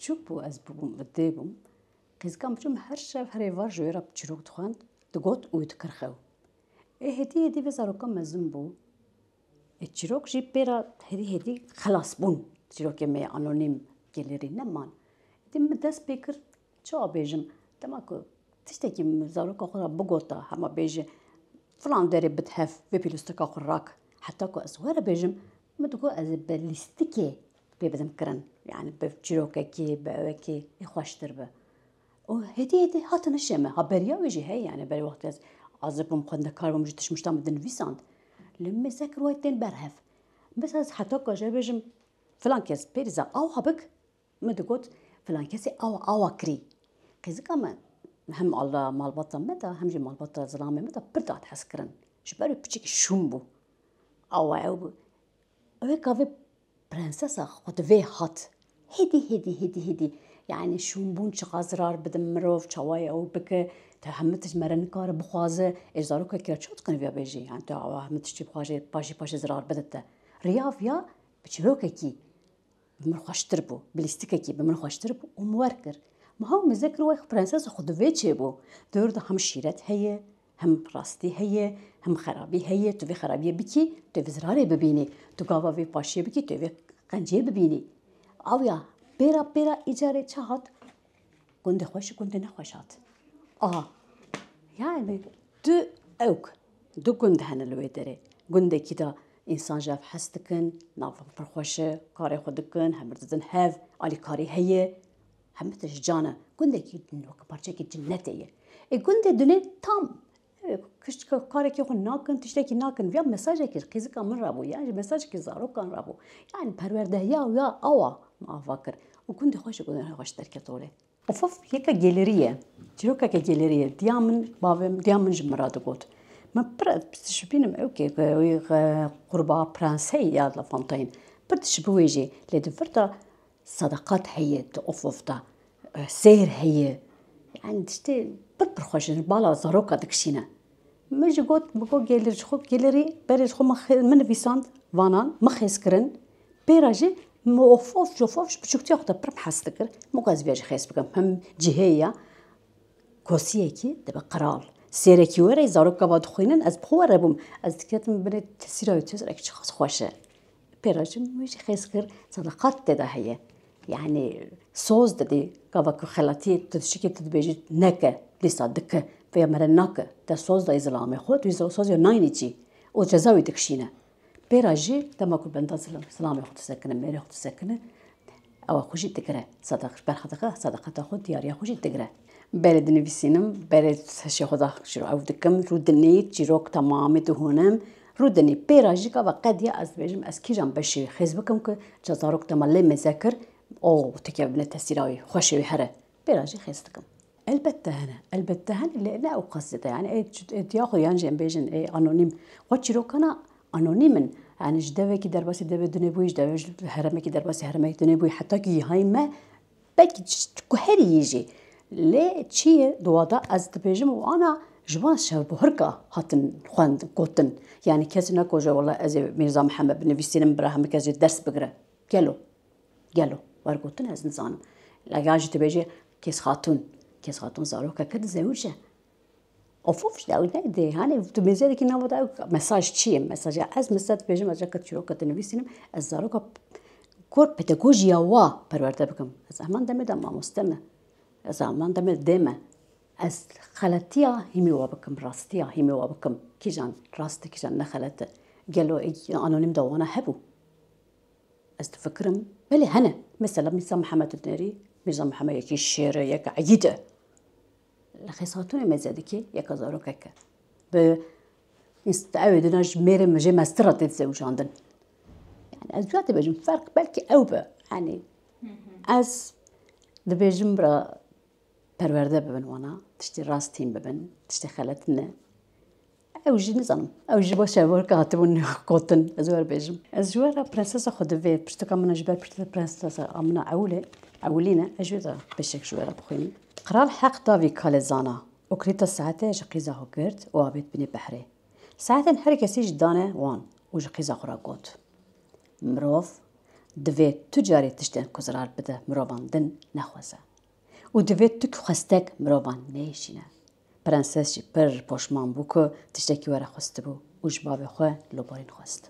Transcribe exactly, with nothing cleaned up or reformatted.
Çûk bû, ez bûbûm, dê bûm. Qîzika min çûm her şev her êvar ji wê re çîrok dixwend, digot û wî dikir xew. Ê hêdî hêdî vê zaroka mezin bû. Ê çîrok jî pê re hêdî hêdî xelas bûn. Çîrokê me yê anonîm gelêrî neman. Êdî min dest pê kir, çawa bêjim? Dema ku tiştekî min zaroka xwe re bigota, hema bêje, filan derê bid hev, vê pîlûstika xwe rak. Heta ku ez were bêjim, min digot ez ê bi lîstikê pê bidim kirin. Yani bi çîrokekî, bi ewekî ê xweştir bi. Û hêdî hêdî hatine şeme. Ha beriya wê jî heye yani, berî wextê ez azib bûm, xwendekar bûm, ji tişt mişta min dinivîsand. Lê min mêze kir, wayî tên ber hev. Mesela ez heta ku ez jê bêjim, filan kes pêrîza awa bik, min digot, filan kesê awa, awa kirî. Qîzika min hem Allah malbata me de, hem jî malbata zilamê me de pir dihat hezkirin. Ji ber wê piçekî şûn bû. Awa ew bû. Ew ê ka vê prensesa xwe di vê hat. Hêdî, hêdî, hêdî, hêdî. Yani şûnbûn çiqa zirar bidin mirov, çawa ye ew bike, te hemû tişt mere nikare bixwaze, ê zarokekî re çawa dikin viya bêjî? Yani te awa hemû tiştî bixwaze, paşî paşê zirar bide te. Riya viya bi çîrokekî bi min xweştir bû, bi lîstikekî bi min xweştir bû û min wer kir. Min hew mêze kir, wek prensesa xwe di vê çêbû. Di wir de hem şîret heye, hem rastî heye, hem xerabî heye. Tu vê xerabiyê bikî, tu vê zirarê bibînî. Tu gava vê paşiyê bikî, tu vê qenciyê bibînî. Aw ya, pêra pêra îcarê çi hat? Gundê xweş û gundê nexweş hat. Aha. Yani du ewk, du gund hene li wê derê. Gundekî de însan ji hev hes dikin, nav pir xweş e, karê xwe dikin, hemir didin hev, alîkarî heye. Hemî tişt can e. Gundekî din wek parçekî cinnetê ye. Ê gundê dinê tam, e, kişt-, karekî xwe nakin, tiştekî nakin. Viya mesajekî ji qîzika min re bû, yan ji mesajekî zarokan re bû. Yani perwerdehiya ya awa min ava kir. Û gundê xwe ji gundê xweş derket orê. Of of, yeka gelêrî ye. Çîrokeke gelêrî ye. Diya min, bavê min, diya min ji min re digot. Min pir dişibînim ew kê, e, qurba prens heye ya La Fontaine. Pir dişibi wê jî. Lê di vir de sedeqat heye di of of de. E, sêr heye. Yani tiştê pir pir xweş in. Bala zaroka dikişîne. Min jî got, min got gelêr ji xwe, gelêrî berê ji xwe min xê-, min nivîsand vanan, min xêz kirin. Pê re jî min of of, ji of of ji biçûktiya xwe de pir min hez dikir. Min got ez vê jî xêz bikim. Him cihê ya kosiyekî dibe qral. Sêrekî were, zarok gava dixwînin, ez bi xwe were bûm. Ez diketim binê tesîra wê, tesîrekî çiqas xweş e. Pê re jî min wê jî xêz kir, sedeqat tê de heye. Yani soz didî, gava ku xelatiyê tu dişikê tu dibêjî neke, dîsa dike, vêya mere nake. Te soz dayî zilamê xwe, tu soz ya nayînî cî. Û ceza wî dikişîne. Pê re jî dema ku benda zilam-, zilamê xwe disekine, mêrê xwe disekine, ewa xwe jî digire. Sedeq-, ji ber sedeqa, sedeqeta xwe, diyariya xwe jî digire. Berê dinivîsînim, berê hişê xwe de ji ew dikim, rûdinî, çîrok temamî dihûnim, rûdinî. Pê re jî gava qediya ez dibêjim, ez kîjan beşê wî xêz bikim ku ca zarok dema lê mêze kir, o, tikevbine tesîra wî, xweşê wî here. Pê re jî xêz dikim. Elbette hene, elbette hene, lê ne ew qas zêde. Yani, ê, ç-, ê, diya xwe yan jî em bêjin, ê, anonîm. Xwe çîrokana anonîm in. Yani, ji devekî derbasî devê dinê bûyî, ji devê ji heremekî derbasî heremekî dinê bûyî, heta ku yî hay me, belkî ç-, ku herî yî jî. Lê çi ye, di wada ez dibêjim û ana ji van şevbuhirka hatin xwend, gotin. Yani, kesî nekoje, wela ez ê Mîrza Mihemed binivîsînim, bira hemî kes jê ders bigire. Gelo. Gelo, wergotin ez nizanim. La ya jî dibêje Kêz Xatûn. Kêz Xatûn zarokeke dizewije. Of of, işte ew ne dê. Hani tu mêze dikî nava da ew mesaj çi ye? Mesaja ez mesela dibêjim, ez jaka çîroka dinivîsînim, ez zaroka kor pedagojiya wa perwerde bikim. Ez heman demê de mamoste me. Ez heman demê de dê me. Ez xeletiya hîmî wa bikim, rastiya hîmî wa bikim. Kîjan rast e, kîjan ne xelet e. Gelo ê anonîm de wana hebû? Ez difikirim, belê hene. Mesela Mîrza Mihemed dinerî, Mîrza Mihemed yekî şêr e, yek eyîd e. Li Xêzxatûnê mêze dikî, yeka zarokek e. Bi înst-, ew ê dina ji mêrê min jê mestir re tê dizewicandin. Yani ez cuya dibêjim, ferq belkî ew be. Yani ez dibêjim bira perwerde bibin wana, tiştê rast hîn bibin, tiştê xelet ne. Ew jî nizanim. Ew jî bo şevborka hatibûn gotin, ez wer bêjim. Ez ji we re prensesa xwe divê, pirtûka min e ji ber pirtûka prensesa a min a ewilê, ewilî ne, ez ji we re beşek ji we re bixwînim. Qral heq da vî kalê zana û kirîta saetê ji qîza xwe girt û avêt binê behrê. Saetên her kesî jî dane wan û ji qîza xwe re got, Mirov Divê tu carî tiştên ku zirar bide mirovan din nexweze. Û divê tu xwestek mirovan neyşîne. Prenses jî pir poşman bû ku tiştekî were xwestibû û ji bavê xwe loborîn xwest.